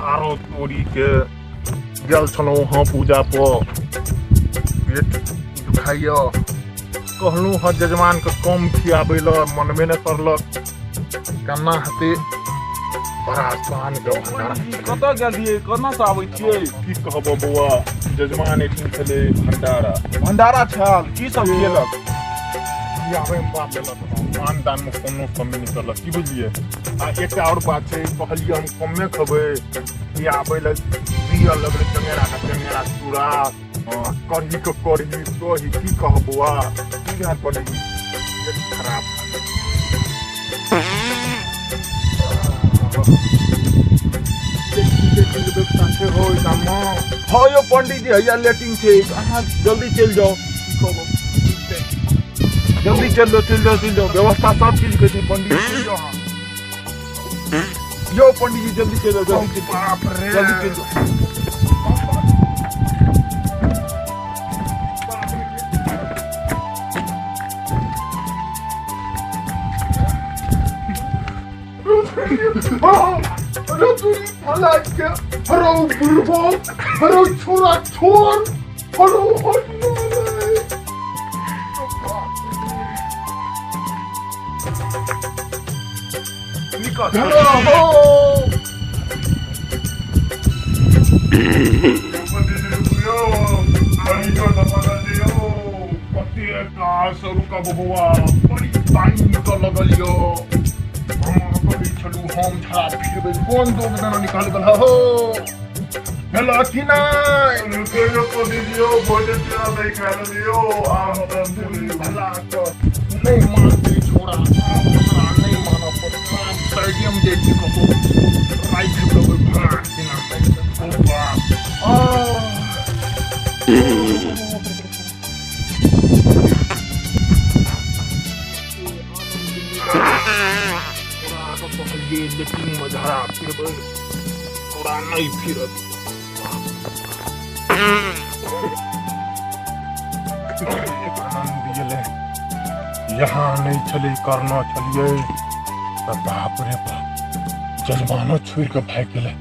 आरो तोरी के गेल छलहुँ हँ पूजा पर, पेट दुखाइया। कहलहुँ हँ जजमान के कम खियाबै लए, मनबे नहि करलक। केना हेतै? बड़ा शान के भंडारा। कतऽ गेल रहियै? केना से आबै छियै? की कहबो बौआ, जजमान एहिठाम छलै भंडारा। भंडारा छल? की सब खियेलक? खियाबै मे बाप देलक, मान दान मे कोनो कमी नहि करलक, की बुझलियै? आ एकटा आओर बात छै, कहलियै हम कमे खेबै, खियाबै लए दिअ लगलै चंगेरा के चंगेरा चूड़ा, कढ़ी के कढ़ी दही। की कहब बौआ, की ध्यान पड़ै, पेट खराब। हँ यौ पंडीजी, हैया लेटिंग छै, अहाँ जल्दी चलि जाउ। की कहब, जल्दी चलि जाउ, चलि जाउ, चलि जाउ। व्यवस्था सब चीज के छै पंडीजी, चलि जाउ अहाँ। यौ पंडीजी, जल्दी चलि जाउ, जल्दी चलि जाउ, बाप रे, जल्दी चलि जाउ। अरे तुरी फलाट के, हरो बुढ़बो, हरो छोरा छोर, हरो हट। निकल। हो रुकब बौआ, बड़ी पानि निकल लगल यौ। हम कहै छलहुँ हम झड़ा फिरबै, कोन दोग देना निकल गेल हो? हेलो कि नहि भला नहि मानतै छोरा, आब हमरा नहि मानऽ पड़त। आब स्टेडियम जाइ छी, कतहु राखि देबै भला केना। बाप आ कहलियै लेकिन झड़ा फिरबै, तोरा नहि फिरत। आनन्द गेलै। यहाँ नहि छलै करना छलियै तऽ बाप रे बाप, जजमानो छोड़ि कऽ भागि गेलै।